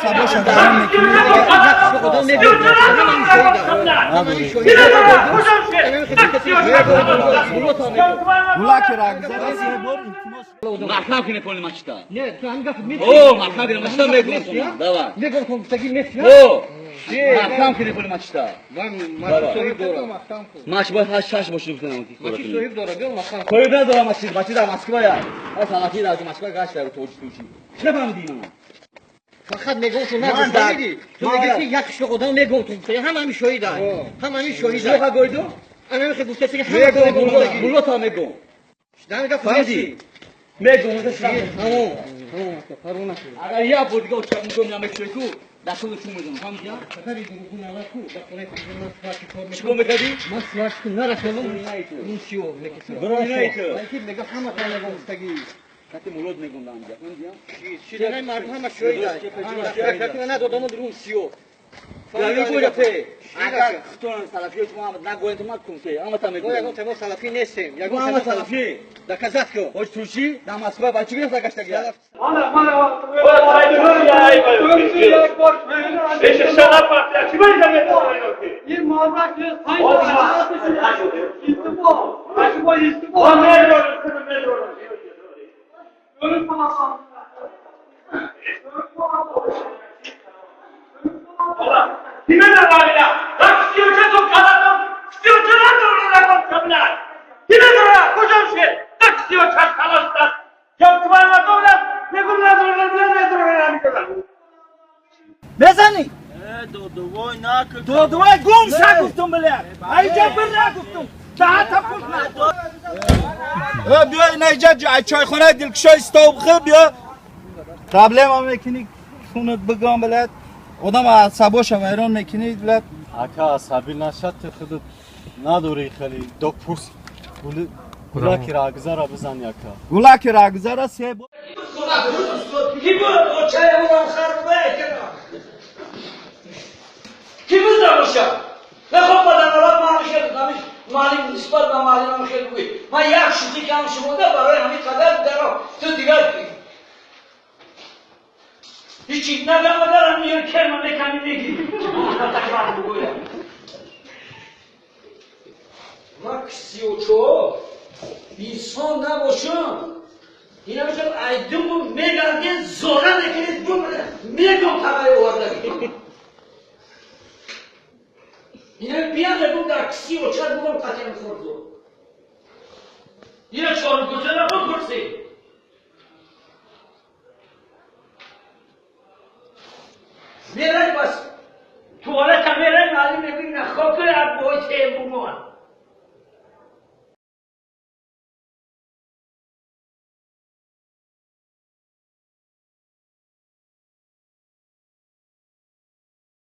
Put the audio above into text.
Асабоша вайрон мекунӣ. Гулаки рагзара се бор илтимос. Маҳкам кунед поли мачта. Не, ту ҳамин гап мекунӣ. О, маҳкам кунед мачта мегӯм. Давай. Мегӯм кун, таги мекунӣ. О, маҳкам кунед поли мачта. Ман мачи соҳиб дорам. Мач бояд ҳашт шаш бошад гуфтам. Мачи соҳиб дорам, биё маҳкам. Соҳиб надорам мачи, мачи дар Москва я. Ҳа салафи дар Москва гашт дар тоҷик тучи. Чӣ фаҳмидӣ ман? Фақат мегӯм ту нагуфтӣ. Ту мегӯӣ ки як қишлоқ одам мегӯм ту. Ҳама ҳамин шоҳида. Ҳама ҳамин шоҳида. Чӣ гӯйду? Ана мехоҳ гуфта ки ҳама мегӯм. Мулло та мегӯм. Дам гап фаҳмидӣ? Мегӯм. Тамом. Тамом, парво накун. Агар як бор дига оча мегӯм намекшои ку, дар кулу чун мезанам, фаҳмидӣ? Фақат дурӯғ нагаку, дар хонаи худам ман сварки кор мекунам. Чӣ кор мекардӣ? Ман сварки нарасонам, ин сиё мекунам. Бронаи ту. Балки мегӯям ҳама та мегӯм гуфтагӣ. Кати мулод мегӯм дар инҷа, фаҳмидӣ? Чидаи мардум ҳама шоҳида. Прокуратура надодам дурӯғ сиё. Агар худтон салафиё шумо нагӯед, ту макун те, ҳама та мегӯем. Мо ягон темо салафӣ нестем. Ягон ҳама салафӣ. Доказать ку. Ҳоҷ Турчӣ дар Москва ба чӣ гирифта гаштагӣ? Мезанӣ? Додувай гум ша гуфтум, бля. Айҷа бир нагуфтум. Даҳата пул надод. Биё инаиҷа чойхонаи дилкушои стол бихӯр, биё. Проблема мекунӣ, хунат бигам, бля. Одам асабоша вайрон мекунӣ, бля. Ака, асабӣ нашад, ту худат надорӣ хеле до пурс. Гулаки рагзара бизан яка. Гулаки рагзара се бор. Ки буд очая урам харбе ки буд набоша? Мехоҳ падаралат ман хел маълим нисбат ба маълимам хел бугӯй. Ман як шӯхӣ кам шумода барои ҳамин қадар даро ту дигар ҳичи надамадарам миёр керма мекани мегирӣ бугӯям. Ман 34 инсон набошам. Ина мехоҳ айдуму мегарден зора мекунед бум мегум табаи овардагӣ. Ина биям мегум дар киси очар бугум қатиам хӯрду. Ина чоргузара бупурсед. Мерай бас туалета мерай маълим мегӯй на хокаи аббои тембумон.